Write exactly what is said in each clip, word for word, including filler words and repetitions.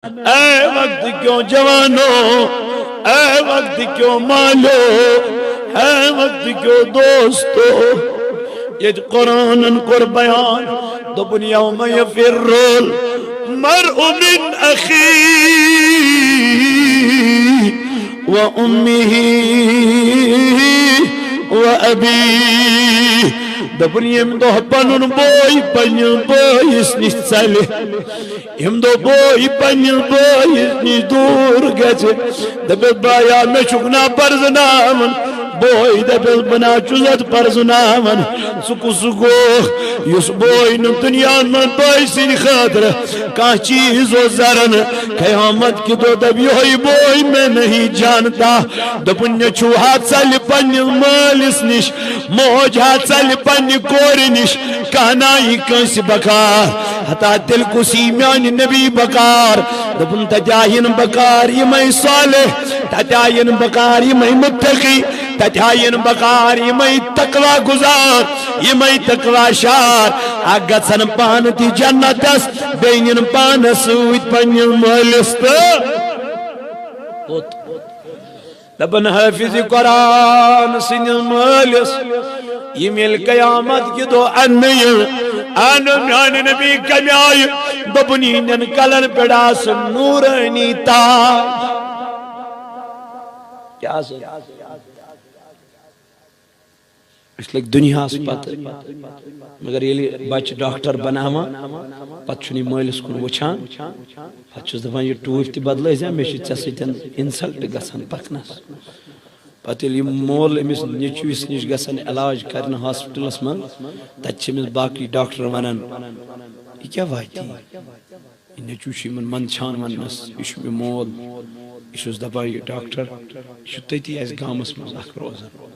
A وقت کیوں جوانو، A وقت کیوں مالو، اے وقت کیوں دوستو۔ ییٚتہِ قرآنن کوٚر بیان، دوٚپُن، "یوم یفر المرء من اخیہ و امہ و ابیہ۔" دوٚپُن، ییٚمہِ دۄہ پنُن بوے پننِس بٲیِس نِش ژلہِ، ییٚمہِ دۄہ بوے پننِس بٲیِس نِش دوٗر گژھِ، دَپٮ۪س، "بایا، مےٚ چھُکھ نا پرزٕناوان؟" بوے دَپٮ۪س، "بہٕ نا چھُس اَتھ پرزٕناوان، ژٕ کُس گوکھ؟" یُس بوے نہٕ دُنیاہَن منٛز بٲے سٕنٛدِ خٲطرٕ کانٛہہ چیٖز اوس زران، قیامت کہِ دۄہ دَپہِ، "یِہوٚے بوے میں نہیں جانتا۔" دوٚپُن، نیٚچوٗ ہا ژَلہِ پننِس مٲلِس نِش، موج ہا ژَلہِ پننہِ کورِ نِش، کانٛہہ نہ یی کٲنٛسہِ بکار۔ ہتا تیٚلہِ کُس یی میانہِ نبی بکار؟ دوٚپُن، تتہِ آیہِ نہٕ بکار یِمے صالح، تتہِ آیہِ نہٕ بکار یِمے متقی، تتہِ آیہِ نہٕ بکار یِمے تقوی گزار، یِمے تقوی شار۔ اکھ گژھن پانہٕ تہِ جنتس، بیٚیہِ نِن پانس سۭتۍ پننِس مٲلِس تہٕ دپن حافظ قرآن سٕنٛدِس مٲلِس، یِم ییٚلہِ قیامت کہِ دۄہ اننہٕ یِن، انہٕ میانہِ نبی کمہِ آیہِ؟ دوٚپُن، یِہنٛدٮ۪ن کلن پٮ۪ٹھ آسن نورٲنی تاج۔ کیٛاہ آسن؟ أسۍ لٔگۍ دُنیاہَس پَتہٕ، مگر ییٚلہِ بَچہٕ ڈاکٹر بَناوان، پَتہٕ چھُنہٕ یہِ مٲلِس کُن وٕچھان۔ پَتہٕ چھُس دَپان، "یہِ ٹوٗپۍ تہِ بدلٲے زِ، مےٚ چھِ ژےٚ سۭتۍ اِنسلٹ گژھان پَکنَس۔" پَتہٕ ییٚلہِ یہِ مول أمِس نیٚچوِس نِش گژھان علاج کَرنہٕ ہاسپِٹلَس منٛز، تَتہِ چھِ أمِس باقٕے ڈاکٹر وَنان، "یہِ کیٛاہ واتہِ یہِ؟ یہِ نیٚچوٗ چھُ یِمَن منٛدچھان وَننَس، یہِ چھُ مےٚ مول۔" یہِ چھُس دَپان، "یہِ ڈاکٹر، یہِ چھُ تٔتی اَسہِ گامَس منٛز اَکھ روزان۔"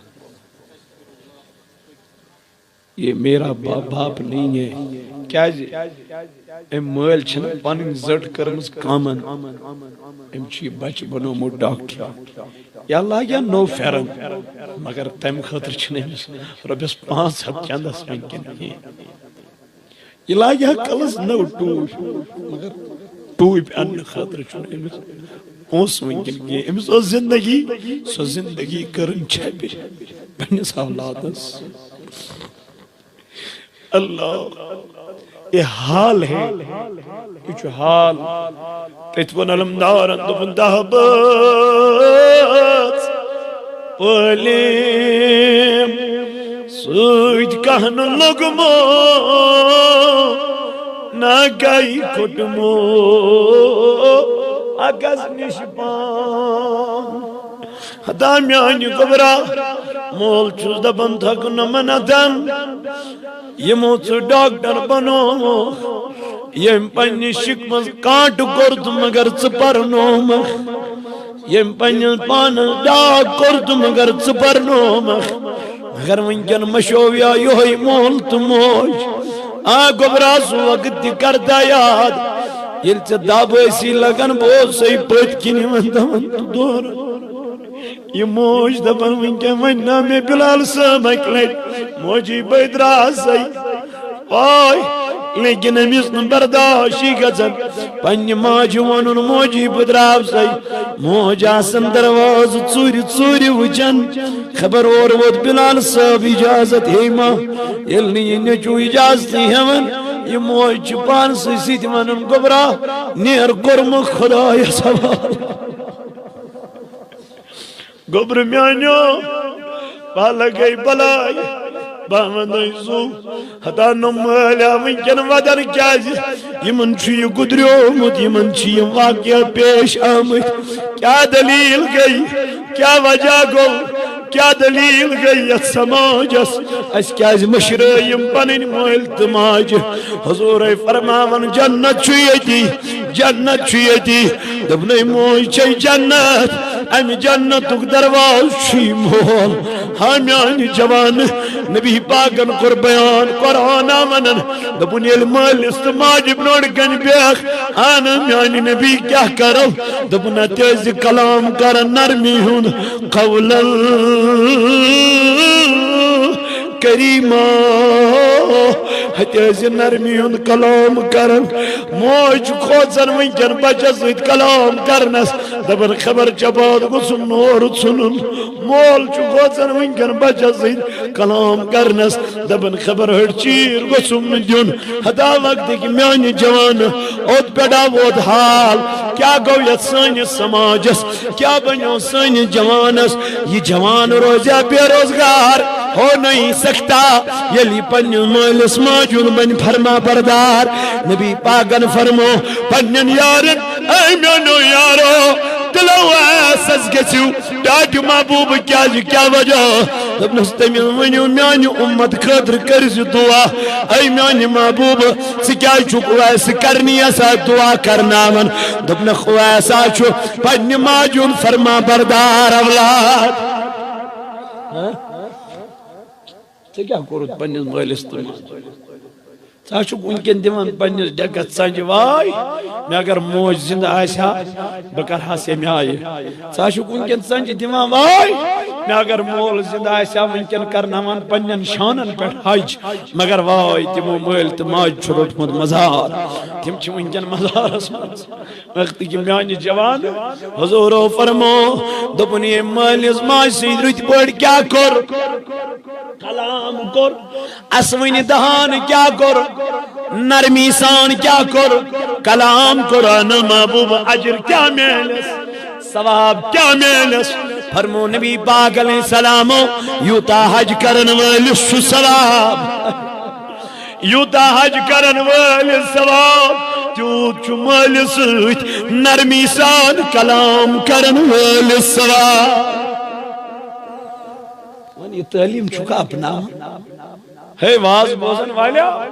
یہ میرا با-، باپ نہیں ہے۔ کیازِ؟ أمۍ مٲلۍ چھِنہٕ پنٕنۍ زٔٹ کٔرمٕژ کامن۔ أمۍ چھُ یہِ بچہِ بنوومُت ڈاکٹر۔ یا لاگہِ ہا نوٚو پھٮ۪رن، مگر تمہِ خٲطرٕ چھِنہٕ أمِس رۄپیس پانٛژھ ہتھ چندس وٕنکٮ۪ن کِہیٖنۍ۔ یہِ لاگہِ ہا کلس نٔو ٹوٗپۍ، مگر ٹوٗپۍ اننہٕ خٲطرٕ چھُنہٕ أمِس پونٛسہٕ وٕنکٮ۪ن کینٛہہ۔ أمِس ٲس زندگی، سۄ زندگی کٔرٕن چھپہِ پننِس اولادس۔ اللہ، یہ حال ہے، یہ چھُ حال۔ تٔتھۍ ووٚن علمدارن، دوٚپُن، دَہ بٲژ پٲلِم سۭتۍ کانٛہہ نہٕ لوٚگمُت، نہ گے کھوٚٹمُت اکس نِش پان۔ ہتا میانہِ گوٚبرا، مول چھُس دپان تھکھ نہٕ منتن، یِمو ژٕ ڈاکٹر بنووُکھ، ییٚمۍ پننہِ شِکمہٕ منٛز کانٹہٕ کوٚر تہٕ مگر ژٕ پرنوومکھ، ییٚمۍ پننِس پانس ڈاکھ کوٚر تہٕ مگر ژٕ پرنوومکھ۔ مگر وٕنکٮ۪ن مشویا یِہوٚے مول تہٕ موج۔ آ گوٚبرا، سُہ وقت تہِ کرتا یاد، ییٚلہِ ژےٚ دب ٲسی لگان، بہٕ اوسَے پٔتۍ کِنۍ یِوان دَوان تہٕ دوران۔ یہِ موج دَپان، وٕنکٮ۪ن وَنہِ نا مےٚ بلال صٲب اَکہِ لَٹہِ، موجی بہٕ درٛاسَے۔ پاے، لیکن أمِس نہٕ برداشی گژھان۔ پننہِ ماجہِ وَنُن، موجی بہٕ درٛاو سَے۔ موج آسان دروازٕ ژوٗرِ ژوٗرِ وٕچھان۔ خبر اورٕ ووت بلال صٲب اجازت ہے ما۔ ییٚلہِ نہٕ یہِ نیٚچوٗ اجازتٕے ہٮ۪وان، یہِ موج چھِ پانسٕے سۭتۍ وَنان، گوٚبرا، نیر کوٚرمُت خۄدایَس حوالہٕ۔ گوٚبرٕ میانیو، پالہ گٔے بلاے، بہٕ وَنَے زُو۔ ہتا نۄم مٲلۍ آ وٕنکٮ۪ن وَدَن کیٛازِ؟ یِمَن چھُ یہِ گُدریومُت، یِمَن چھِ یِم واقعہ پیش آمٕتۍ۔ کیٛاہ دٔلیٖل گٔے؟ کیٛاہ وجہ گوٚو؟ کیٛاہ دٔلیٖل گٔے یَتھ سماجَس؟ اَسہِ کیٛازِ مٔشرٲے یِم پَنٕنۍ مٲلۍ تہٕ ماجہِ؟ حضوٗرے فرماوان، جنت چھُ ییٚتی، جنت چھُ ییٚتی۔ دوٚپنَے، موج چھے جنت، اَمہِ جنتُک دروازٕ چھُے مول۔ ہا میٛانہِ جوانہٕ، نبی پاکن کوٚر بیان، قرآن آ وَنان، دوٚپُن، ییٚلہِ مٲلِس تہٕ ماجہِ برٛونٛٹھ کَنہِ بیٚہکھ، اَہَن میٛانہِ نبی کیٛاہ کَرو؟ دوٚپُن، اَتہِ ٲسۍ زِ کلام کَران نرمی ہُنٛد، قولاً کریٖما۔ ہتہِ ٲسۍ نرمی ہُنٛد کلام کران۔ موج چھُ کھوژان وٕنکٮ۪ن بچس سۭتۍ کلام کرنس، دپان خبر چپات گوٚژھُن نور ژھُنُن۔ مول چھُ کھوژان وٕنکٮ۪ن بچس سۭتۍ کلام کرنس، دپان خبر ہٹۍ چیٖر گوٚژھُم نہٕ دیُن۔ ہتا وقتٕکۍ میانہِ جوانہٕ، اوٚت پٮ۪ٹھ آو ووت حال، کیٛاہ گوٚو یتھ سٲنِس سماجس؟ کیا بنیو سٲنِس جوانس؟ یہِ جوان روزیا بے روزگار؟ ہو نہیں سکتا۔ ییٚلہِ یہِ پننِس مٲلِس ماجہِ ہُنٛد بنہِ فرما بردار۔ نبی پاکن فرمو پننٮ۪ن یارن، اے میانیو یارو، دِلو احساس گژھِو ٹاٹہِ محبوب کیازِ، کیا وجہ؟ دوٚپنس، تٔمِس ؤنِو میانہِ اُمت خٲطرٕ کٔرزِ دعا۔ اے میانہِ محبوب، ژٕ کیازِ چھُکھ ویسہِ کرنی یژھان دعا کرناوان؟ دوٚپنکھ، ویسا چھُ پننہِ ماجہِ ہُنٛد فرما بردار اولاد۔ ہہ؟ ژےٚ کیٛاہ کوٚرُتھ پننِس مٲلِس تہٕ ماجہِ؟ ژٕ ہا چھُکھ وٕنکٮ۪ن دِوان پننِس ڈٮ۪کس ژنجہِ واے، مےٚ اگر موج زندٕ آسہِ ہا، بہٕ کرٕ ہا سیٚمہِ آیہِ۔ ژٕ ہا چھُکھ وٕنکٮ۪ن ژنجہِ دِوان واے، مےٚ اگر مول زندٕ آسہِ ہا، وٕنکٮ۪ن کرناوان پننٮ۪ن شانن پٮ۪ٹھ حج۔ مگر واے تِمو مٲلۍ تہٕ ماجہِ چھُ روٚٹمُت مزار، تِم چھِ وٕنکٮ۪ن مزارس منٛز۔ وقتٕکۍ میانہِ جوان، حضورو فرمو، دوٚپُن، ییٚمۍ مٲلِس ماجہِ سۭتۍ رٕتۍ پٲٹھۍ کیٛاہ کوٚر؟ کلام کوٚر۔ اسوٕنہِ دہان کیٛاہ کوٚر؟ نرمی سان کیٛاہ کوٚر؟ کلام کوٚر۔ انا محبوب، اجر کیٛاہ میلس؟ ثواب کیٛاہ میلس؟ فرمو نبی پاک علیہ السلامو، یوٗتاہ حج کرن وٲلِس چھُ ثواب۔ یوٗتاہ حج کرن وٲلِس ثواب، تیوٗت چھُ مٲلِس سۭتۍ نرمی سان کلام کرن وٲلِس ثواب۔ وۄنۍ یہِ تعلیٖم چھُکھا اپناوان؟ ہے واز بوزن والیا،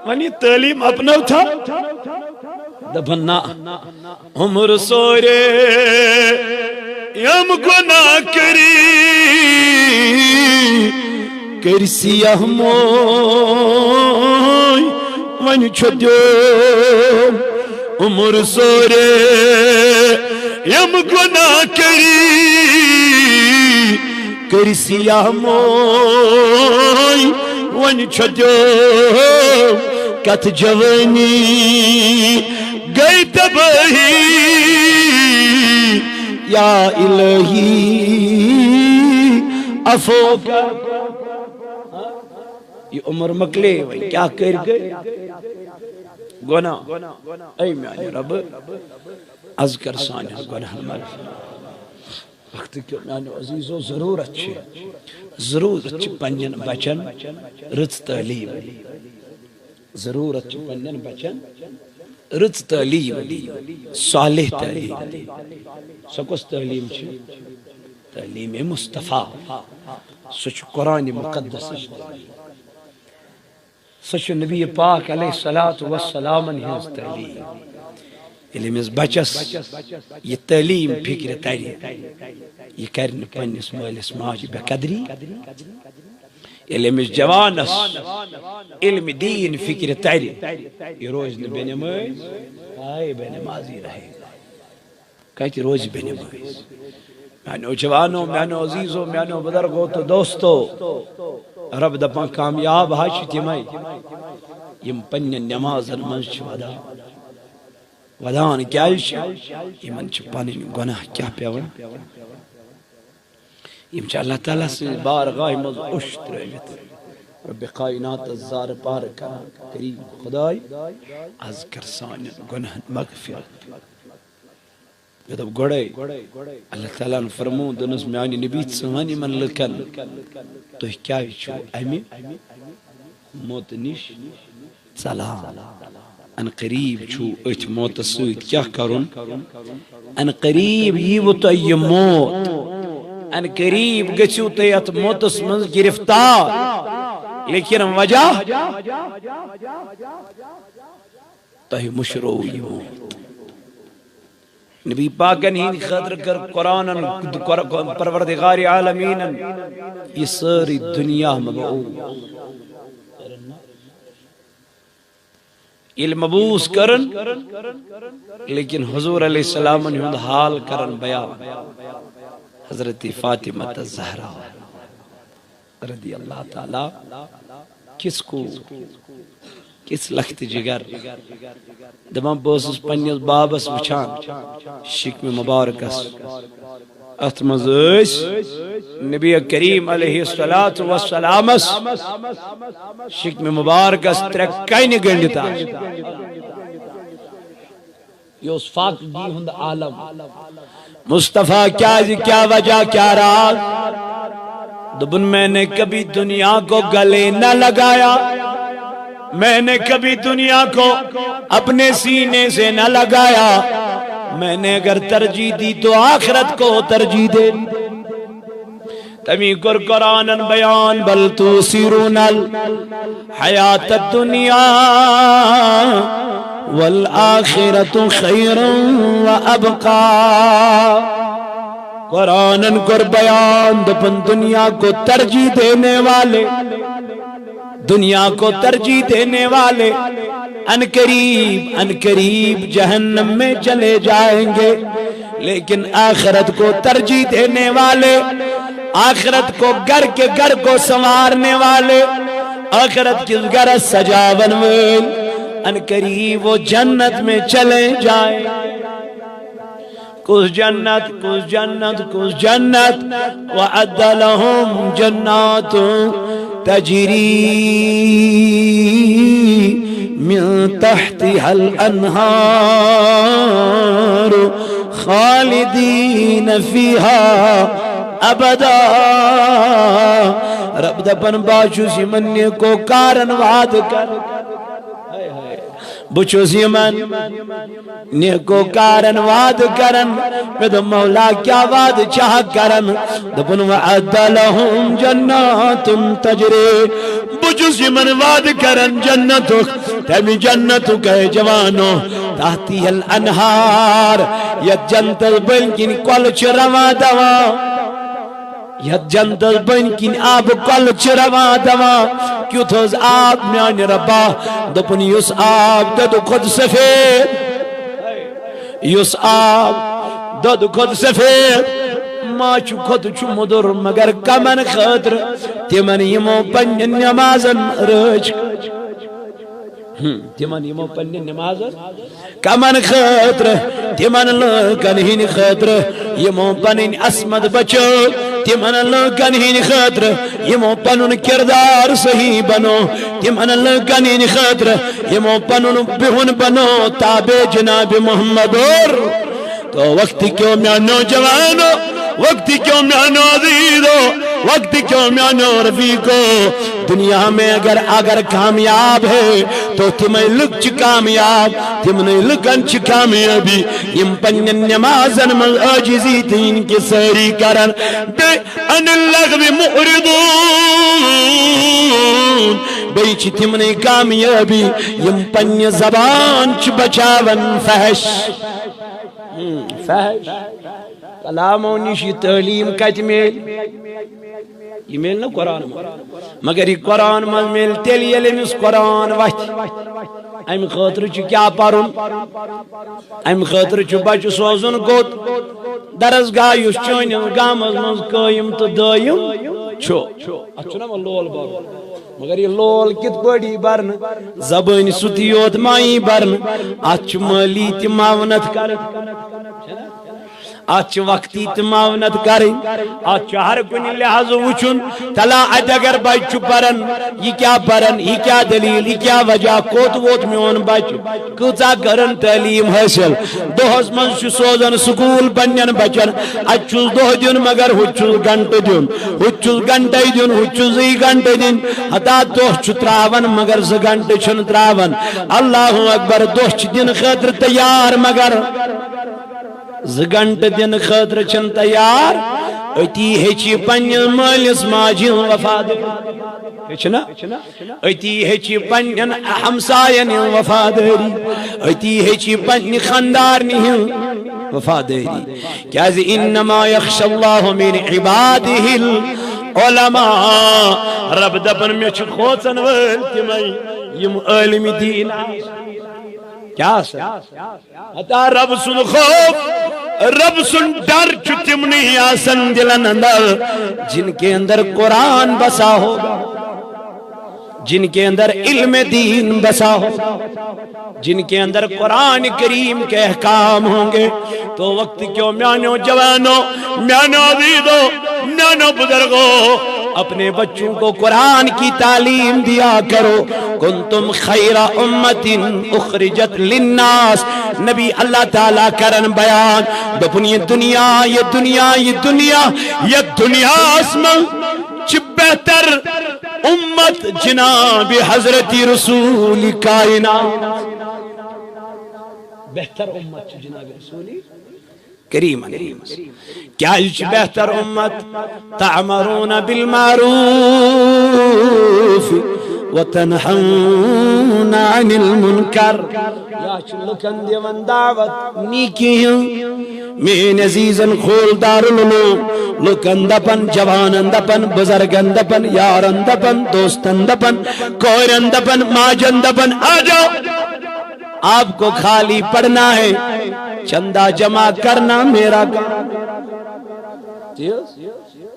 وۄنۍ یہِ تعلیٖم اپنٲوتھا؟ دپان نہ۔ عمر سورے یم گناہ کری، کر سیاہ موی ونہِ چھو دیو۔ عمر سورے یم گناہ کری، کر سیاہ موی ونہِ چھو دیو۔ کتھ جوانی گئی تباہی، یا الہی عفو کر۔ یہِ عمر مۄکلے وۄنۍ، کیٛاہ کٔرۍ گٔے؟ گۄناہ۔ اے میانہِ رب، از کر سانٮ۪ن گۄناہن مغفرت۔ وقتٕکیو میانیو عزیزو، ضروٗرت چھِ، ضروٗرت چھِ پننٮ۪ن بچن رٕژ تعلیٖم۔ ضروٗرت چھِ پننٮ۪ن بچن رٕژ تعلیٖم دِنۍ، صالح تعلیٖم دِنۍ۔ سۄ کۄس تعلیٖم چھِ؟ تعلیٖم مصطفیٰ۔ سۄ چھِ قرآن مقدسٕچ تعلیٖم۔ سۄ چھِ نبی پاک علیہ الصلوۃ والسلامن ہٕنٛز تعلیٖم۔ ییٚلہِ أمِس بچس یہِ تعلیٖم فکرِ ترِ، یہِ کرِ نہٕ پننِس مٲلِس ماجہِ بے قدری۔ ییٚلہِ أمِس جوانس علم دین فکرِ ترِ، یہِ روزِ نہٕ بے نماز، آے بے نمازی رہے گا۔ کتہِ روزِ بے نماز؟ میانیو جوانو، میانیو عزیزو، میانیو بزرگو تہٕ دوستو، رب دپان کامیاب حظ چھِ تِمے، یِم پننٮ۪ن نمازن منٛز چھِ ودان۔ ودان کیازِ چھِ؟ یِمن چھِ پنٕنۍ گۄناہ کیٛاہ پٮ۪وان؟ یِم چھِ اللہ تعالیٰ سٕنٛز بارگاہہِ منٛز اوٚش ترٲوِتھ۔ رب کائناتس زارٕ پارٕ کران، کریم خداے، از کر سانٮ۪ن گۄناہن مغفرت۔ مےٚ دوٚپ گۄڈے، اللہ تعالیٰ ہن فرموو، دوٚپنس، میانہِ نبی، ژٕ وَن یِمن لُکن، تُہۍ کیازِ چھِو امہِ موتہٕ نِش ژلان؟ ان قریب چھُو أتھۍ موتس سۭتۍ کیٛاہ کرُن؟ ان قریب ییٖوٕ تۄہہِ یہِ موت، ان قریب گٔژھِو تُہۍ اتھ موتس منٛز گرفتار، لیکن وجہ تۄہہِ مُشروو یہِ موت۔ نبی پاکن ہٕنٛدِ خٲطرٕ کٔر قرآنن، پروردگار عالمیٖنن یہِ سٲرٕے دُنیا مبعوث۔ ییٚلہِ مبعوث کٔرٕن، لیکن حضور علیہ السلامن ہُنٛد حال کرن بیان۔ حضرت فاطمہ الزہرا رضی اللہ تعالیٰ کِس کو، کِس لخت جگر۔ دپان بہٕ اوسُس پننِس بابس وٕچھان، شکمہِ مبارکس۔ اتھ منٛز ٲسۍ نبی کریم علیہ الصلوۃ والسلامس شکمہِ مبارکس ترٛےٚ کنہِ گٔنڈِتھ آسان۔ یہِ اوس فاقگی ہُنٛد عالم۔ مصطفیٰ کیٛازِ، کیا وجہ، کیا راز؟ دوٚپُن، میں نے کبھی دنیا کو گلے نہ لگایا، میں نے کبھی دنیا کو اپنے سینے سے نہ لگایا، میں نے اگر ترجیح دی تو آخرت کو ترجیح دے۔ تمی کر قرآنن بیان، بل تؤثرون الحیات الدنیا والآخرۃ خیر و ابقی۔ قرآنن کر بیان، دپن دنیا کو ترجیح دینے والے، دنیا کو ترجیح دینے والے ان قریب، ان قریب جہنم میں چلے جائیں گے، لیکن آخرت کو ترجیح دینے والے، آخرت کو گھر کے گھر کو سنوارنے والے، آخرت کی گھر سجاون وال، ان قریب وہ جنت میں چلے جائیں۔ کس جنت، کس جنت، کس جنت؟ وعد لهم جنات تجری من تحتها الانهار خالدین فیها ابدا۔ رب دپان، بہٕ چھُس یِمن نیکوکارن وعدٕ کران۔ بہٕ چھُس یِمن نیکوکارن وعدٕ کران۔ مےٚ دوٚپ، مولا، کیٛاہ وعدٕ چھا کران؟ دوٚپُن، وعد لهم جنات تجری۔ بہٕ چھُس یِمن وعدٕ کران جنتُک، تَمہِ جنتُک، اے جوانو، تحتها الانہار، یتھ جنتس بٔنۍ کِنۍ کۄلہٕ چھِ رواں دواں۔ یتھ جنتس بٔنۍ کِنۍ آبہٕ کۄلہٕ چھِ رواں دواں۔ کیُتھ حظ آب میانہِ ربا؟ دوٚپُن، یُس آب دۄدٕ کھۄتہٕ سفید، یُس آب دۄدٕ کھۄتہٕ سفید، ماچھِ کھۄتہٕ چھُ مُدُر، مگر کمن خٲطرٕ؟ تِمن یِمو پننٮ۪ن نمازن رٲچھ۔ ہم، تِمن یِمو پننہِ نمازن، کمن خٲطرٕ؟ تِمن لوٗکن ہٕنٛدِ خٲطرٕ یِمو پنٕنۍ عصمت بچٲو، تِمن لوٗکن ہٕنٛدِ خٲطرٕ یِمو پنُن کردار صحیح بنو، تِمن لوٗکن ہٕنٛدِ خٲطرٕ یِمو پنُن بِہُن بنو تابع جناب محمد اور۔ تو وقت کیوں میانو جوانو، وقت کیوں میانو عزیزو، وقت کیوں میانو رفیقو، دنیا میں اگر، اگر کامیاب ہے تو تِمے لُکھ چھِ کامیاب، تِمنٕے لُکن چھِ کامیٲبی، یِم پننٮ۪ن نمازن منٛز عٲجزی تہٕ انکسٲری کرن، بیٚیہِ عن اللغو معرضون، بیٚیہِ چھِ تِمنٕے کامیٲبی، یِم پننہِ زبان چھِ بچاوان فحش۔ ہم، فحش۔ کلامو نِش یہِ تعلیٖم کتہِ میلہِ؟ یہِ میلہِ نہٕ قرآن منٛز۔ مگر یہِ قرآن منٛز میلہِ تیٚلہِ، ییٚلہِ أمِس قرآن وتھِ۔ امہِ خٲطرٕ چھُ کیٛاہ پرُن؟ امہِ خٲطرٕ چھُ بچہٕ سوزُن کوٚت؟ درسگاہ، یُس چٲنِس گامس منٛز قٲیِم تہٕ دٲیِم چھُ۔ اتھ چھُنہ وۄنۍ لول برُن۔ مگر یہِ لول کِتھ پٲٹھۍ یی برنہٕ؟ زبٲنۍ سُتی یوت ما یی برنہٕ؟ اتھ چھُ مٲلی تہِ معاونت کرٕنۍ، اتھ چھِ وقتی تہِ معاونت کرٕنۍ، اتھ چھُ ہر کُنہِ لحاظہٕ وٕچھُن۔ تلا اتہِ اگر بچہِ چھُ پران، یہِ کیٛاہ پران، یہِ کیٛاہ دلیل، یہِ کیٛاہ وجہ، کوٚت ووت میون بچہِ؟ کۭژاہ کٔرٕن تعلیٖم حٲصِل؟ دۄہس منٛز چھُ سوزان سکوٗل پننٮ۪ن بچن، اتہِ چھُس دۄہ دیُن مگر ہُتہِ چھُس گنٹہٕ دیُن، ہُتہِ چھُس گنٹے دیُن، ہُتہِ چھُس زٕے گنٹہٕ دِنۍ۔ ہتا دۄہ چھُ تراوان مگر زٕ گنٹہٕ چھُنہٕ تراوان۔ اللہ اکبر، دۄہ چھِ دِنہٕ خٲطرٕ تیار مگر زٕ گنٹہٕ دِنہٕ خٲطرٕ چھِنہٕ تیار۔ أتی ہیٚچھِ پننِس مٲلِس ماجہِ ہٕنٛز وفادٲری۔ ہیٚچھِ نا؟ أتی ہیٚچھِ پننٮ۪ن ہمساین ہٕنٛز وفادٲری۔ أتی ہیٚچھِ پننہِ خاندارنہِ ہٕنٛز وفادٲری۔ کیازِ انما یخشی اللہ من عبادہ العلماء۔ رب دپان، مےٚ چھِ کھوژن وٲلۍ تِمے یِم عٲلمِ دیٖن آسن۔ کیٛاہ آسن؟ ہتا رب سُنٛد خوف، رب سُنٛد ڈر چھُ تِمنٕے آسان دِلن اندر، جن کے اندر قرآن بسا ہوگا۔ جن کے اندر علم دین بسا ہو، جن کے اندر قرآن کریم کے احکام ہوں گے، تو وقت کیوں میانو جوانو، میانو عزیزو، میانو بزرگو، اپنے بچوں کو قرآن کی تعلیم دیا کرو۔ کنتم خیر امت اخرجت للناس۔ نبی اللہ تعالیٰ کرن بیان، دپن یہ دنیا، یہ دنیا، یہ دنیا، یہ دنیا اسمن چھ بہتر امت جناب حضرت رسول کائنات۔ بہتر امت چھ جناب رسول کریم۔ کیا یہ چھ بہتر امت؟ تأمرون بالمعروف وتنهون عن المنکر۔ یا چھ لکن دیوان دعوت نیکی ہن۔ مین عزیزن کھول دارالعلوم، لکن دپن، جوانن دپن، بزرگن دپن، یارن دپن، دوستن دپن، کورن دپن، ماجن دپن، آ جاؤ، آپ کو خالی پڑھنا ہے، چندہ جمع کرنا میرا کام۔ تیز؟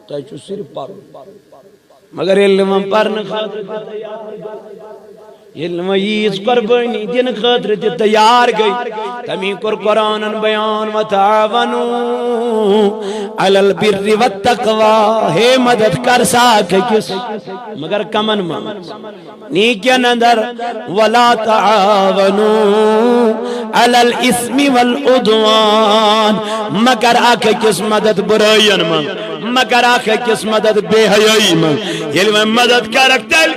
تۄہہِ چھُو صرف پرُن۔ مگر ییٚلہِ نہٕ وۄنۍ پرنہٕ خٲطرٕ تہِ تیار گٔے، ییٚلہِ نہٕ وۄنۍ ییٖژ قۄربٲنی دِنہٕ خٲطرٕ تہِ تیار گٔے، تَمی کوٚر قرآنن بیان، وتعاونوا علی البر والتقوی، ہے مدد کر سا اکھ أکِس، مگر کمن منٛز؟ نیکین اندر، ولا تعاونوا علی الاثم والعدوان، مگر اکھ أکِس مدد برٲیین منٛز، مگر اکھ أکِس مدد بے حیٲیی منٛز۔ ییٚلہِ وۄنۍ مدد کرکھ تیٚلہِ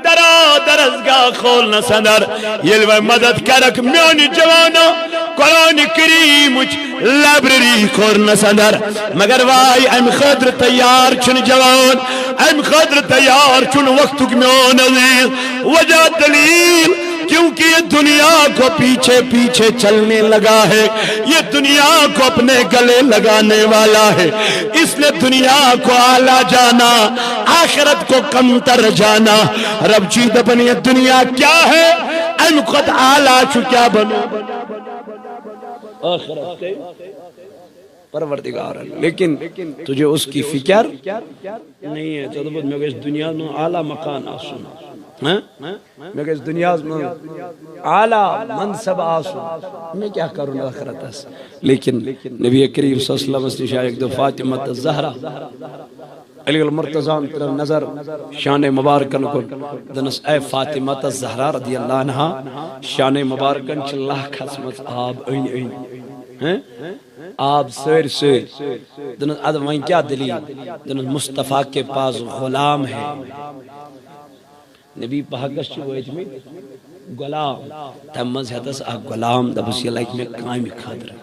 درا درسگاہ کھولنس اندر، ییٚلہِ وۄنۍ مدد کرکھ میانہِ جوانا قرآن کریمٕچ لائبریری کھولنس اندر، مگر واے امہِ خٲطرٕ تیار چھُنہٕ جوان، امہِ خٲطرٕ تیار چھُنہٕ وقتُک میون عزیز۔ وجہ دلیل، کیونکہ یہ دنیا کو پیچھے پیچھے چلنے لگا ہے، یہ دنیا کو اپنے گلے لگانے والا ہے، اس نے دنیا کو اعلیٰ جانا، آخرت کو کمتر جانا۔ رب جی دپن یہ دنیا کیا ہے، امہِ کھۄتہٕ اعلیٰ چھُ کیا بنو؟ آخرت۔ پروردگار، لیکن تجھے اس کی فکر نہیں ہے۔ ژےٚ دوٚپُتھ، مےٚ گژھِ دُنیاہَس منٛز اعلیٰ مکان آسُن۔ ہاں؟ مےٚ گژھِ دُنیاہَس منٛز اعلیٰ منصب آسُن۔ مےٚ کیٛاہ کَرُن ٲخرتَس؟ لیکن نبی کریم صلی اللہ علیہ وسلم نِش آیہِ اَکہِ دۄہ فاطمہ تہٕ زہرا۔ علی المرتضیٰ ہن ترٲو نظر شانِ مبارکن کُن۔ دوٚپنَس، اے فاطمہ تہٕ زہرا رضی اللہ عنہا، شانِ مبارکن چھِ لَہہ کھژمٕژ آب أنۍ أنۍ۔ ہہ؟ آب سٲرۍ سٲرۍ۔ دوٚپنَس، اَدٕ وۄنۍ کیٛاہ دٔلیٖل؟ دوٚپنَس، مصطفیٰ کے پاس غلام ہے۔ نبی پاکس چھِ وٲتمٕتۍ غلام۔ تَمہِ منٛز ہیٚتس اکھ غلام، دوٚپُس، یہِ لگہِ مےٚ کامہِ خٲطرٕ۔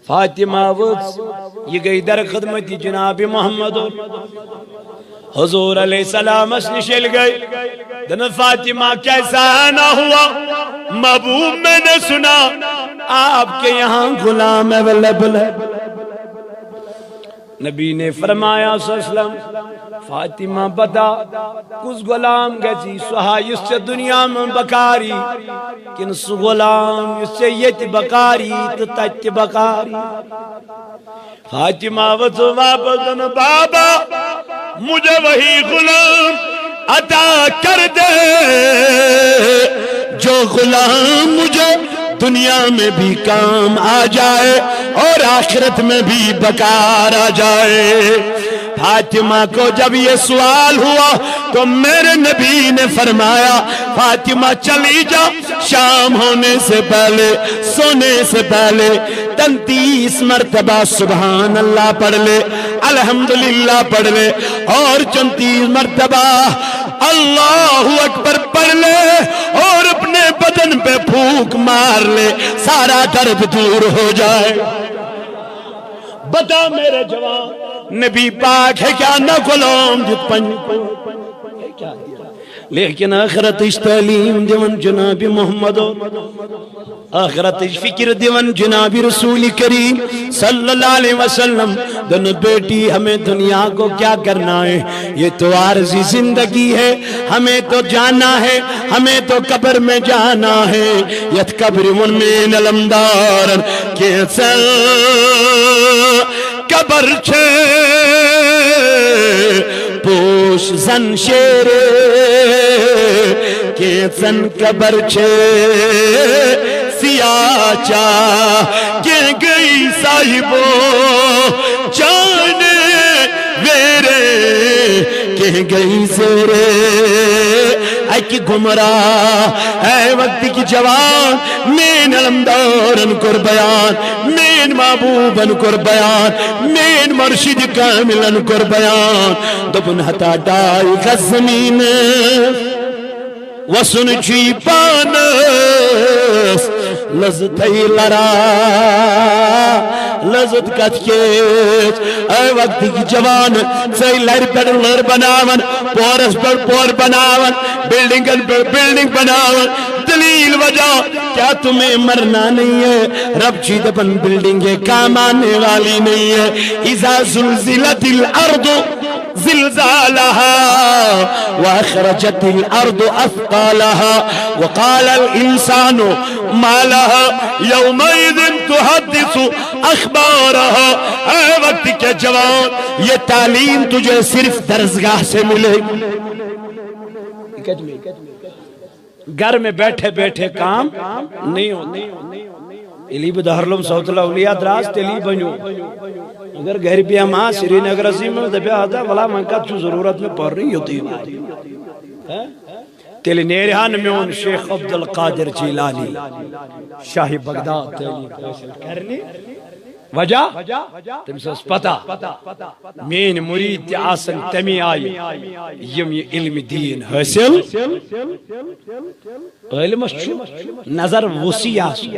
فاطمہ ؤژھ، یہِ گٔے در خدمت جناب محمد۔ حضور علیہ السلامس نِش ییٚلہِ گٔے، دوٚپنَس، فاطمہ، کیسا آنا ہوا؟ محبوب، میں نے سنا آپ کے یہاں غلام اویلیبل ہے۔ نبی نے فرمایا صلی اللہ علیہ وسلم، فاطمہ، بتا، کُس غلام گژھی سُہ ہا یُس ژےٚ دُنیا منٛز بکاری، کِنہٕ سُہ غلام یُس ژےٚ ییٚتہِ بکاری تہٕ تَتہِ تہِ بکاری؟ فاطمہ ؤژھ واپس، دوٚپُن، بابا، مجھے وہی غلام عطا کر دے، جو غلام مجھے دنیا میں بھی کام آ جائے اور آخرت میں بھی بکار آ جائے۔ فاطمہ کو جب یہ سوال ہوا تو میرے نبی نے فرمایا، فاطمہ چلی جا، شام ہونے سے پہلے، سونے سے پہلے تینتیس مرتبہ سبحان اللہ پڑھ لے، الحمدللہ پڑھ لے اور چونتیس مرتبہ اللہ اکبر پڑھ لے اور اپنے بدن پہ پھونک مار لے، سارا درد دور ہو جائے۔ بتا میرے جوان، نبی پاک ہے کیا نہ غلام جت پنج؟ لیکن آخرتٕچ تعلیم دِوان جناب محمد، آخرتٕچ فکر دِوان جناب رسول کریم صلی اللہ علیہ وسلم۔ دن بیٹی، ہمیں دنیا کو کیا کرنا ہے؟ یہ تو عارضی زندگی ہے، ہمیں تو جانا ہے، ہمیں تو قبر میں جانا ہے۔ یتھ قبر میں علمدار کیسا قبر چھے۔ پوش زن شیر، کینژن قبر چھے سیاہ چاہ، کینٛہہ گٔے صاحبو چانہِ ویرے، کینٛہہ گٔے زیرے۔ اکہِ گمراہ، اے وقتٕکۍ جوان، مین علمدارن کوٚر بیان، مین محبوبن کوٚر بیان، مین مرشد کاملن کوٚر بیان۔ دوٚپُن، ہتا ڈاے گز زمین وسُن چھُے پانس لذتھے لرا۔ لذت کتھ کیچ؟ اے وقتٕکۍ جوان، ژے لرِ پٮ۪ٹھ لٔر بناون، پورس پٮ۪ٹھ پور بناون، بلڈنگن پٮ۪ٹھ بلڈنگ بناون۔ دلیل وجہ کیا؟ تمہیں مرنا نہیں ہے۔ رب جی دپن، بلڈنگیں کام آنے والی نہیں ہے۔ اذا زلزلت الارض زلزالها واخرجت الارض اثقالها وقال الانسان ما لها يومئذ تحدث اخبارها۔ اے وقتٕکۍ جوان، یہ تعلیم تجھے صرف درسگاہ سے ملے۔ گھر میں بیٹھے بیٹھے کام نہیں ہوتا۔ ییٚلہِ بہٕ دارالعلوم صوت الاولیاء دراس، تیٚلی بنیو۔ اگر گھرِ بیہمہٕ ہا سرینگرسٕے منٛز، دپہِ ہا، ہتا ولا وۄنۍ کتھ چھُ ضروٗرت مےٚ پرنٕے، یُتُے واتہِ۔ ہہ؟ تیٚلہِ نیرِ ہا نہٕ میون شیخ عبدالقادر جیلانی شاہ بغداد تعلیٖم حٲصِل کرنہِ۔ وجہ؟ تٔمِس ٲس پتہ، میٲنۍ مُریٖد تہِ آسن تَمی آیہِ، یِم یہِ علم دیٖن حٲصِل۔ عٲلمس چھُ نظر وسیع آسُن۔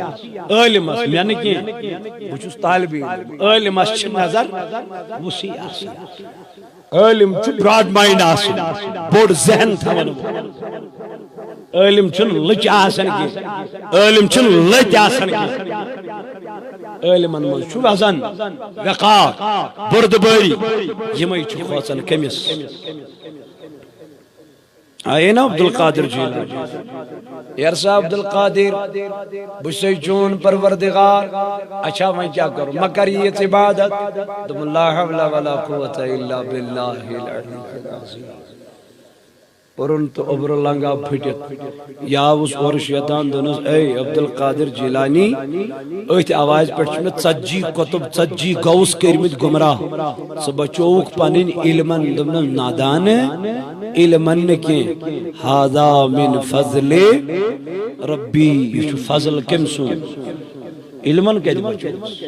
عٲلمس، مےٚ نہٕ کینٛہہ، بہٕ چھُس طالب علم۔ عٲلمس چھِ نظر وسیع آسٕنۍ۔ عٲلم چھُ براڈ مائنڈ آسُن، بوٚڑ ذہن تھاوُن۔ عٲلم چھُنہٕ لٔچ آسان کینٛہہ، عٲلم چھُنہٕ لٔتۍ آسان کینٛہہ۔ عٲلمن منٛز چھُ وزن، وقار، بردبٲری، یِمے چھِ کھوژان کٔمِس؟ آیے نا عبدالقادر جیلانی؟ یار سا عبدالقادر، بہٕ چھُسے چون پروردگار۔ اچھا، وۄنۍ کیٛاہ کرو؟ مہ کر ییٖژ عبادت۔ دوٚپُن، لا حول ولا قوة الا باللہ العلی العظیم۔ پوٚرُن تہٕ اوٚبرٕ لنگا پھٔٹِتھ۔ یا اوس اورٕ شیطان، دوٚپنَس، اے عبدالقادر جیلانی، أتھۍ آوازِ پٮ۪ٹھ چھِ مےٚ ژتجی قطب، ژتجی غوث کٔرمٕتۍ گمراہ۔ ژٕ بچووُکھ پنٕنۍ علمن۔ دوٚپنَس، نادان، علمن نہٕ کینٛہہ، هذا من فضل ربی، یہِ چھُ فضل کٔمۍ سُنٛد؟ علمن کتہِ بچووُس؟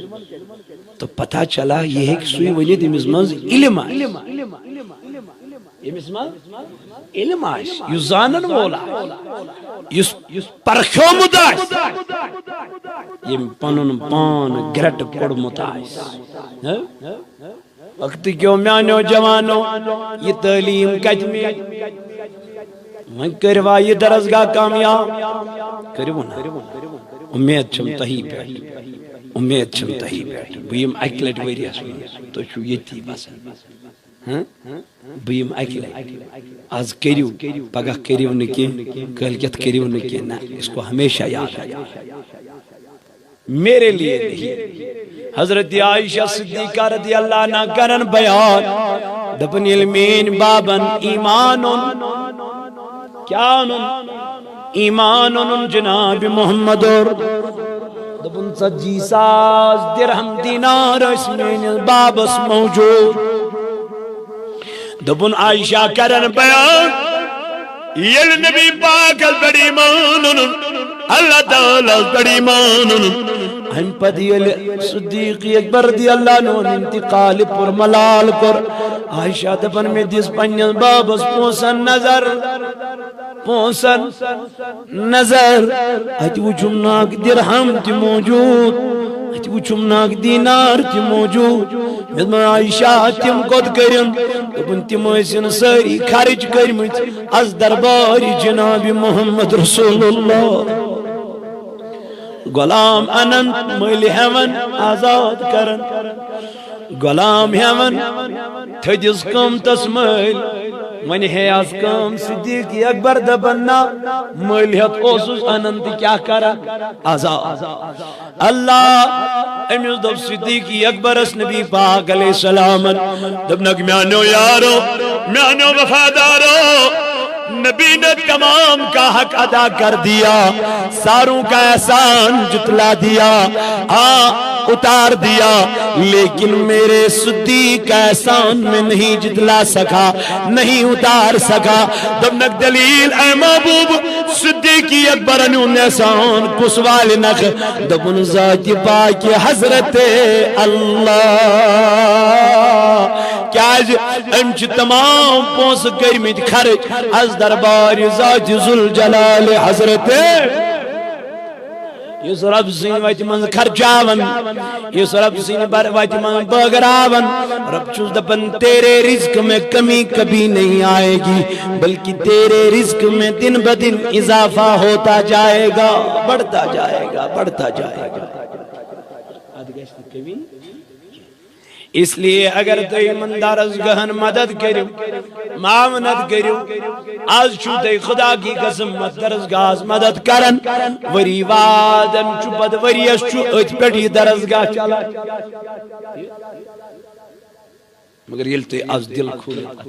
تہٕ پتہ چلا، یہِ ہیٚکہِ سُے ؤنِتھ، ییٚمِس منٛز علم آسہِ۔ ییٚمِس منٛز علم آسہِ، یُس زانن وول آسہِ، یُس، یُس پرخیومُت آسہِ، ییٚمۍ پنُن پان گرٛٹہٕ کوٚڑمُت آسہِ۔ ہہ؟ وقتہٕ کیو میانیو جوانو، یہِ تعلیٖم کتہِ میلہِ؟ وۄنۍ کٔروا یہِ درسگاہ کامیاب؟ کٔرِو نا۔ اُمید چھم تۄہی پٮ۪ٹھ، اُمید چھم تۄہی پٮ۪ٹھ۔ بہٕ یِمہٕ اکہِ لٹہِ ؤریس منٛز، تُہۍ چھِو ییٚتی بسان۔ ہہ؟ بہٕ یِمہٕ اکہِ لٹہِ۔ از کٔرِو، پگاہ کٔرِو نہٕ کینٛہہ، کٲلۍ کٮ۪تھ کٔرِو نہٕ کینٛہہ۔ نہ، اس کو ہمیشہ یاد رکھنا۔ میرے لیے نہیں۔ حضرت عائشہ صدیقہ رضی اللہ عنہا کرن بیان، دپن، ییٚلہِ میٲنۍ بابن ایمان اوٚن، کیٛاہ اوٚنُن؟ ایمان اوٚنُن جناب محمد اور۔ دوٚپُن، ژتجی ساس درہم دینار ٲسۍ میٲنِس بابس موجود۔ دوٚپُن، عائشہ کرن بیان، ییٚلہِ نبی پاکس پٮ۪ٹھ ایمان اوٚنُن، اللہ تعالیٰ ہس پٮ۪ٹھ ایمان اوٚنُن، امہِ پتہٕ ییٚلہِ صدیق اکبر رضی اللہ عنہ انتقال پوٚر، ملال کوٚر، عائشہ دپان، مےٚ دِژ پننِس بابس پونٛسن نظر، پونٛسن نظر، اتہِ وُچھُم نہٕ اکھ درہم تہِ موجود، اتہِ وُچھُم نہٕ اکھ دینار تہِ موجود۔ مےٚ دوٚپ، عائشہ، تِم کوٚت کٔرِم؟ دوٚپُن، تِم ٲسِن سٲری خرٕچ کٔرمٕتۍ از دربارِ جناب محمد رسول اللہ۔ غلام انان، مٔلۍ ہٮ۪وان آزاد کران، غلام ہٮ۪وان تھٔدِس قۭمتس مٔلۍ۔ وۄنۍ ہے آز کٲم صدیق اکبر دپان، نہ، مٔلۍ ہٮ۪تھ اوسُس انان تہٕ کیٛاہ کران؟ عذاب۔ اللہ، أمِس دوٚپ صدیق اکبرس نبی پاک علیہ السلام، دوٚپنکھ، میانیو یارو، میانیو وفادارو، نبی نے تمام کا حق ادا کر دیا، ساروں کا احسان جتلا دیا، ہاں، اتار دیا، لیکن میرے صدیق کا احسان میں نہیں جتلا سکا، نہیں اتار سکا۔ دوٚپنکھ، دلیل اے محبوب، صدیق اکبرن ہُنٛد احسان کُس والہِ نکھٕ؟ دوٚپُن، ذاتِ پاکِ حضرت اللہ۔ کیازِ؟ أمۍ چھِ تمام پونٛسہٕ کٔرمٕتۍ خرٕچ از دربارِ ذاتِ ذوالجلال حضرت۔ یُس رب سٕنٛدِ وتہِ منٛز خرچاون، یُس رب سٕنٛدِ بر-، وتہِ منٛز بٲگراون، رب چھُس دپان، تیرے رزق میں کمی کبھی نہیں آئے گی، بلکہ تیرے رزق میں دن بدن اضافہ ہوتا جائے گا، بڑھتا جائے گا، بڑھتا جائے گا۔ اتھ گژھِ نہٕ کمی۔ اس لیے اگر تُہۍ یِمن درسگاہن مدد کٔرِو، معاونت کٔرِو، از چھُو تُہۍ خدا کی قسم اتھ درسگاہس مدد کران، ؤری وادن چھُ پتہٕ ؤریس چھُ أتھۍ پٮ۪ٹھ یہِ درسگاہ چلان۔ مگر ییٚلہِ تُہۍ از دل کھوٗلِتھ اتھ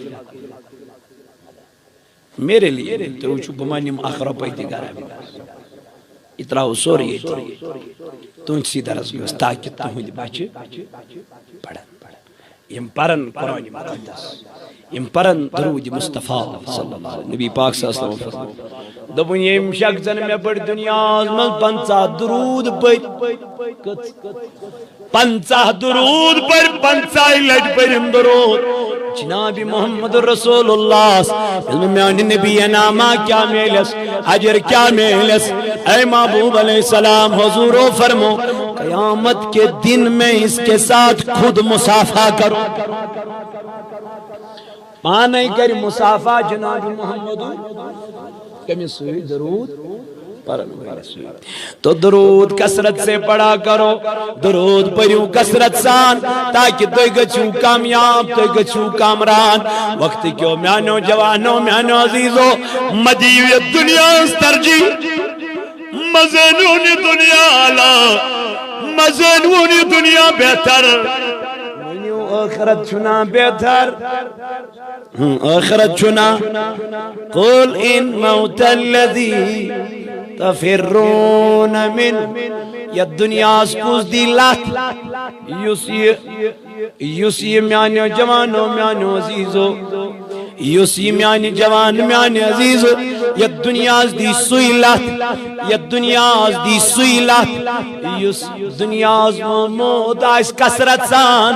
میرے لیے، تُہۍ وٕچھِو، بہٕ ما نِمہٕ اکھ رۄپَے تہِ گرٕ اَمہِ منٛز۔ یہِ ترٛاوو سورُے ییٚتی۔ تُہٕنٛدسٕے درس گژھِ، تاکہِ تُہٕنٛدۍ بچہِ پرن۔ یِم پرن قرآن مقدس، یِم پرن درود مصطفیٰ صلی اللہ علیہ وسلم۔ نبی پاک صلی اللہ علیہ وسلم فرموو، دوٚپُن، ییٚمۍ شخصن مےٚ پٔرۍ دُنیاہس منٛز پنٛژاہ درود پٔرۍ، کٔژ؟ پنٛژاہ درود پٔرۍ، پنٛژاہ لٹہِ پٔرِم درود۔ جناب محمد رسول اللہ، ییٚلہِ میانہِ نبی نامہ کیا میلس، اجر کیا میلس؟ اے محبوب علیہ السلام، حضورو فرمو، قیامت کے دن میں اس کے ساتھ خود مصافحہ کرو۔ پانے کرِ مصافحہ جناب محمد۔ کٔمِس سۭتۍ؟ درود پرن وٲلِس سۭتۍ۔ تو درود کثرت سے پڑھا کرو، درود پٔرِو کثرت سان، تاکہ تُہۍ گٔژھِو کامیاب، تُہۍ گٔژھِو کامران۔ وقت کیو میانیو جوانو، میانیو عزیزو، مہ دِیِو یتھ دُنیاہس ترجیح، مہ زٲنِو یہِ دُنیا اعلیٰ، مہ زٲنِو یہِ دُنیا بہتر، ؤنِو ٲخرت چھُنا بہتر۔ ہم، ٲخرت چھُنا۔ قل ان موت الذی تفرون من، یتھ دُنیاہس کُس دی لتھ؟ یُس یہِ، یُس یہِ میانیو جوانو، میانیو عزیزو، یُس یہِ میانہِ جوان، میانہِ عزیزو، یتھ دُنیاہس دی سُے لتھ، یتھ دُنیاہس دی سُے لتھ، یُس دُنیاہس موت آسہِ کثرت سان۔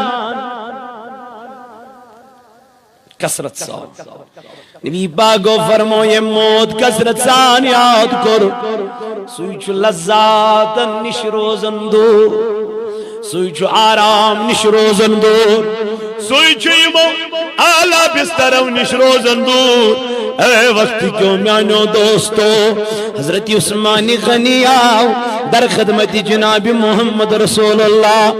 کثرت سان۔ نبی پاکو فرمو، ییٚمۍ موت کثرت سان یاد کوٚر، سُے چھُ لذاتن نِش روزن دوٗر، سُے چھُ آرام نِش روزن دوٗر، سُے چھُ یِمو اعلیٰ بسترو نِش روزن دوٗر۔ اے وقت کیو میانیو دوستو، حضرت عثمان غنی آو در خدمت جناب محمد رسول اللہ۔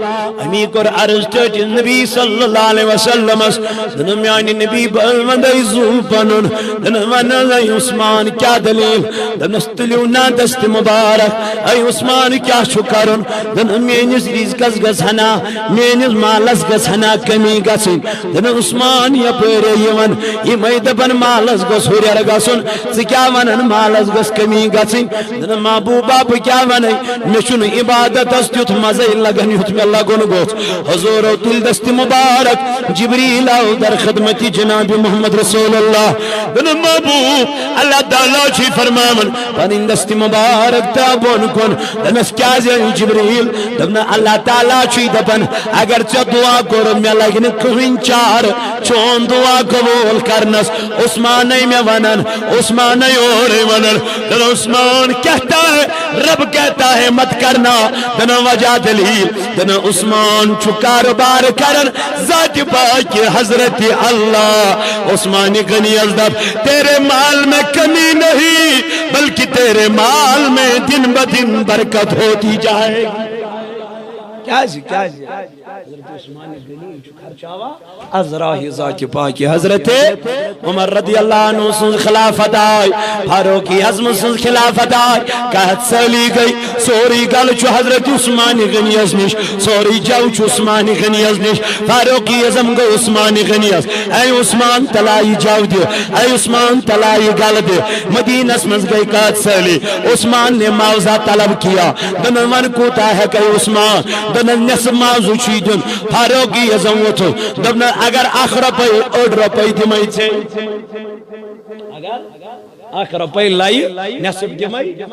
امی کوٚر عرض ٹٲٹھِس نبی صلی اللہ علیہ وسلمس، دوٚپُن، میانہِ نبی، بہٕ وندے زُو پنُن۔ دوٚپُن، ون حظ، اے عثمان، کیا دلیل؟ دوٚپنس، تُلِو نا دست مبارک۔ اے عثمان، کیا چھُ کرُن؟ دوٚپُن، میٲنِس رزقس گژھِ ہنا، میٲنِس مالس گژھِ ہنا کمی گژھٕنۍ۔ دوٚپُن، عثمان، یپٲرۍ یِوان، یِمے دپان مالس گوٚژھ ہُرٮ۪ر گژھُن، ژٕ کیٛاہ ونان مالس گٔژھ کمی گژھٕنۍ؟ دوٚپُن، محبوبا، بہٕ کیٛاہ ونَے، مےٚ چھُنہٕ عبادتس تیُتھ مزے لگان یُتھ مےٚ لگُن گوٚژھ۔ حضورو تُلۍ دست مبارک، جبریل آو در خدمت جناب محمد رسول اللہ۔ دوٚپُن، محبوب، اللہ تعالیٰ چھُے فرماوان، پنٕنۍ دست مبارک تہٕ بۄن کُن۔ دوٚپنس، کیٛازِ اے جبریل؟ دوٚپُن، اللہ تعالیٰ چھُے دپان، اگر ژےٚ دعا کوٚرُتھ، مےٚ لگہِ نہٕ کٕہٕنۍ چارٕ چون دعا قبول کرنس۔ عثمانے مےٚ ونان، عثمانے اورے ونان، دپان، عثمان کہتا ہے، رب کہتا ہے مت کرنا۔ دپان، وجہ دلیل؟ دپان، عثمان چھُ کاروبار کران ذات پاک حضرت اللہ۔ عثمان غنی یس دپ، تیرے مال میں کمی نہیں، بلکہ تیرے مال میں دن بدن برکت ہوتی جائے گی۔ کیازِ؟ کیازِ؟ حضرت عثمان غنی چھُ خرچاوان از راہِ ذاتِ پاکہِ۔ حضرت عمر رضی اللہ عنہ سٕنٛز خلافت آے، فاروق اعظم سٕنٛز خلافت آے، قحط سٲلی گٔے، سورُے گلہٕ چھُ حضرت عثمان غنیس نِش، سورُے جَو چھُ عثمان غنیس نِش۔ فاروق اعظم گوٚو عثمان غنیس، اے عثمان، تلا یہِ جَو دِ، اے عثمان، تلا یہِ گلہٕ دِ۔ مدینس منٛز گٔے قحط سٲلی، عثمان نے معاوضہ طلب کیا۔ دوٚپنَس، وۄنۍ کوٗتاہ ہٮ۪کَے عثمان؟ دوٚپنَس، نٮ۪صٕف معاوضہٕ چھُے دیُن۔ فاروق اعظم ووٚتھُس، دوٚپنَس، اگر اکھ رۄپَے، أڑ رۄپَے دِمَے ژےٚ۔ اگر اکھ رۄپَے لَیہِ، نٮ۪صٕف دِمَے۔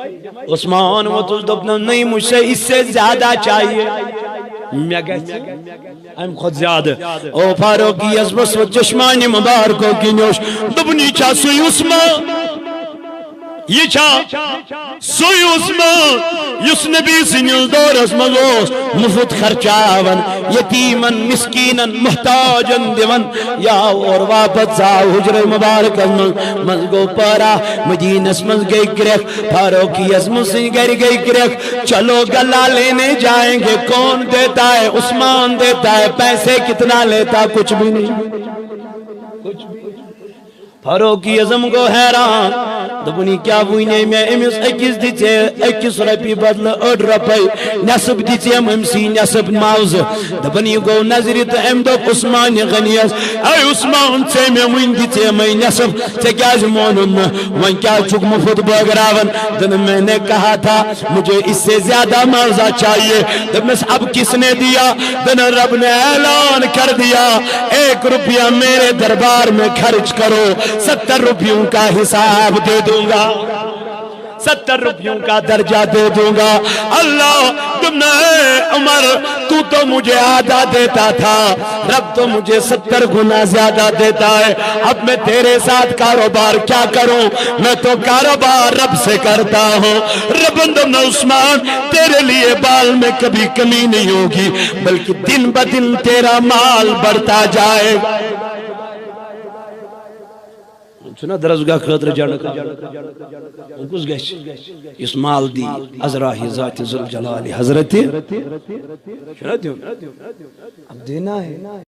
عثمان ووٚتھُس، دوٚپنَس، نہیں، مجھ سے اس سے زیادہ چاہیے۔ مےٚ گژھِ اَمہِ کھۄتہٕ زیادٕ۔ او فاروق اعظمس ووٚتھ چشمانِ مبارکو کِنۍ اوٚش، دوٚپُن، یہِ چھا سُے عثمان؟ یہِ چھا سُے عثمان یُس نبی سٕنٛدِس دورس منٛز اوس مُفت خرچاوان، یتیمن، مسکینن، محتاجن دِوان؟ یا اور واپس ژاو حجرے مبارکس منٛز، منٛز گوٚو پٲرا، مدینس منٛز گٔے کرٛٮ۪کھ، فاروق اعظم سٕنٛدِ گرِ گٔے کرٛٮ۪کھ۔ چلو گلہ لینے جائیں گے، کون دیتا ہے؟ عثمان دیتا ہے۔ پیسے کتنا لیتا؟ کچھ بھی نہیں۔ فاروق اعظم گوٚو حیران، دوٚپُن، یہِ کیٛاہ وُنے مےٚ؟ أمِس أکِس دِژے أکِس رۄپیہِ بدلہٕ أڑ رۄپَے، نٮ۪صٕف دِژیم أمۍ سی نٮ۪صٕف معاوضہٕ۔ دوٚپُن، یہِ گوٚو نظرِ تہٕ أمۍ دوٚپ عثمان غنیَس، اے عثمان، ژےٚ مےٚ وُنۍ دِژے مےٚ نٮ۪صٕف، ژےٚ کیٛازِ مونُم نہٕ؟ وۄنۍ کیٛازِ چھُکھ مُفت بٲگراوان؟ دوٚپُن، میں نے کہا تھا مجھے اس سے زیادہ معاوضہ چاہیے۔ دوٚپمَس، اب کس نے دیا؟ دوٚپُن، رب نے اعلان کر دیا، ایک روپیہ میرے دربار میں خرچ کرو، ستر روپیوں کا حساب دے دوں گا، ستر روپیوں کا درجہ دے دوں گا۔ اللہ، دوٚپُن، اے عمر، تو تو مجھے آدھا دیتا تھا، رب تو مجھے ستر گنا زیادہ دیتا ہے۔ اب میں تیرے ساتھ کاروبار کیا کروں؟ میں تو کاروبار رب سے کرتا ہوں۔ رب، دوٚپُن، عثمان، تیرے لیے مال میں کبھی کمی نہیں ہوگی، بلکہ دن بدن تیرا مال بڑھتا جائے گا۔ چھُنہ درسگاہ خٲطرٕ جنڈٕ کَڑُن؟ وۄنۍ کُس گژھِ؟ یُس مال دی، از راہِ ذاتِ ذوالجلالِ حضرت۔ چھُنہ دیُن؟ اب دینا ہے۔